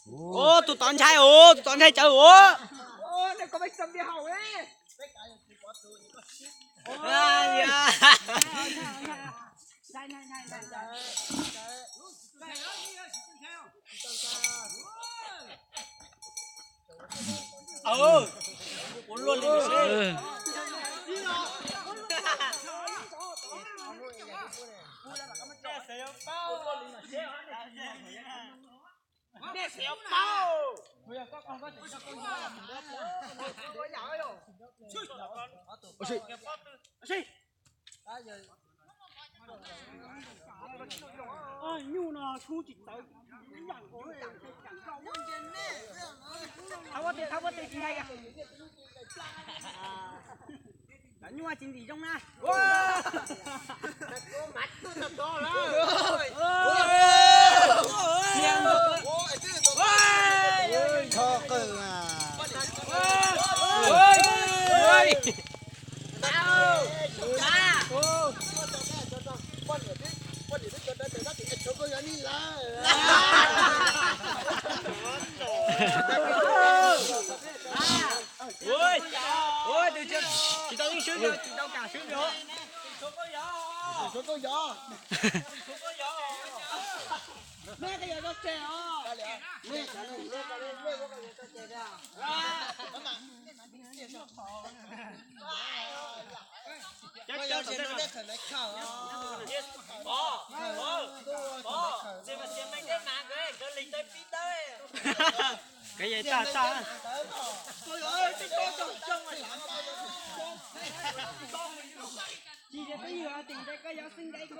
Tus tod ntshai os, tus tod ntshai tsawv os. Nyuj no sub tsis tawv. Thab pob tw, thab pob tw tsis ntshai. Cov nyuj tsis ntxim zoo na. Tsis tau yeej swb, tsis tau kam swb. Koj yeej tag tag. Tsis yog koj yug tim ntawd koj yuav xwb nqe kuv.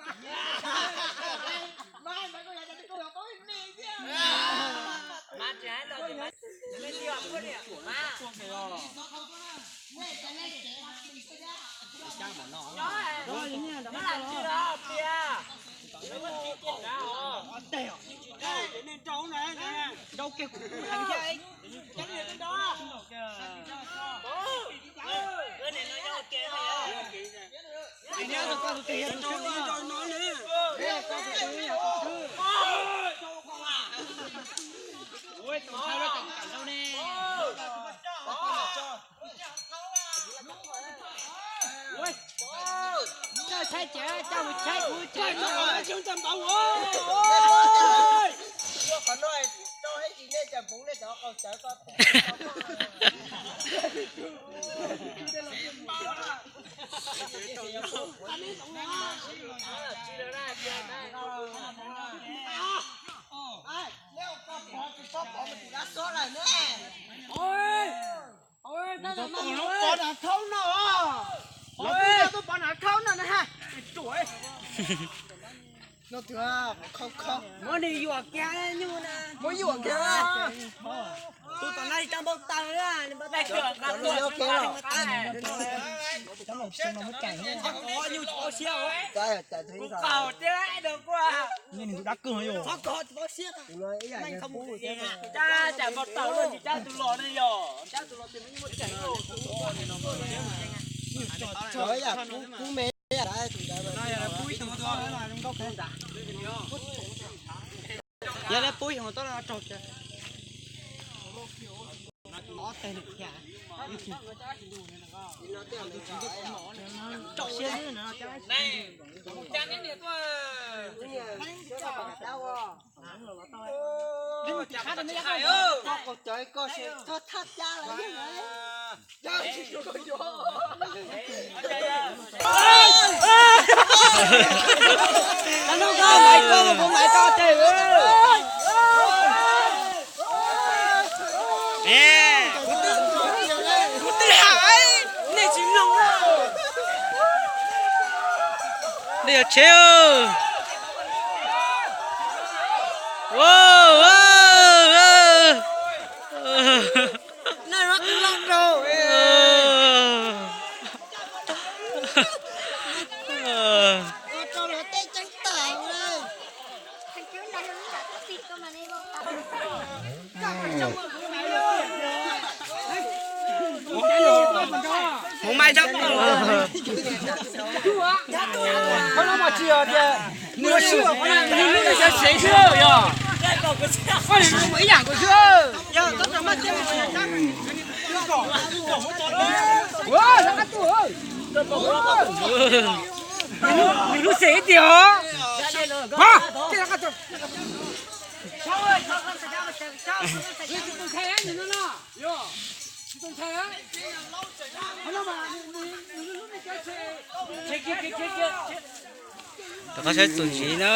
Tshaib cov, coj mus tshaib kuv tshaib. Pov nav thaub no, pov nav thaub no na ha. Muab nws yuam kiag nyuj na. Muab yuam kiag. Tus tom no tsa npau taws. Qhov kov nyuj tsis paub siab. Kuv qaug thiab dab kuj. Qhov kov tsis paub siab. Cab tsam npau taws luaj tsis cab tus los ne yog. Cab tus los tes muaj tseem. Yog le pub yog tau raug. Kuv twb hais nej tsis mloog. Nej yog tsheb. Hauv mai tsob, qhov no mas tsis yog tias nws xwb, qhov no nws lub nws xyov sev xwb yog. Ib yam nkaus xwb. Nws lub xeem ib tiag os. Rov qab saib tus ntxiv na.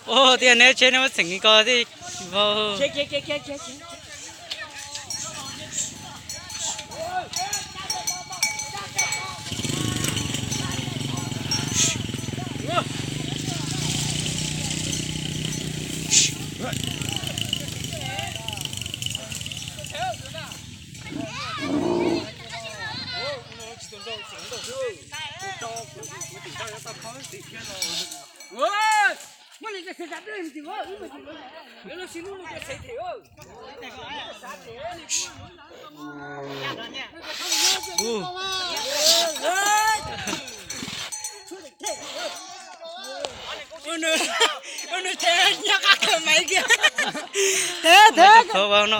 Ua tias neb tsheb neb muab txheem ko thiab vau. Ua nws, ua nws thiaj nyob qab kawg maiv kiag. Thiab, thiab. Khov vau no.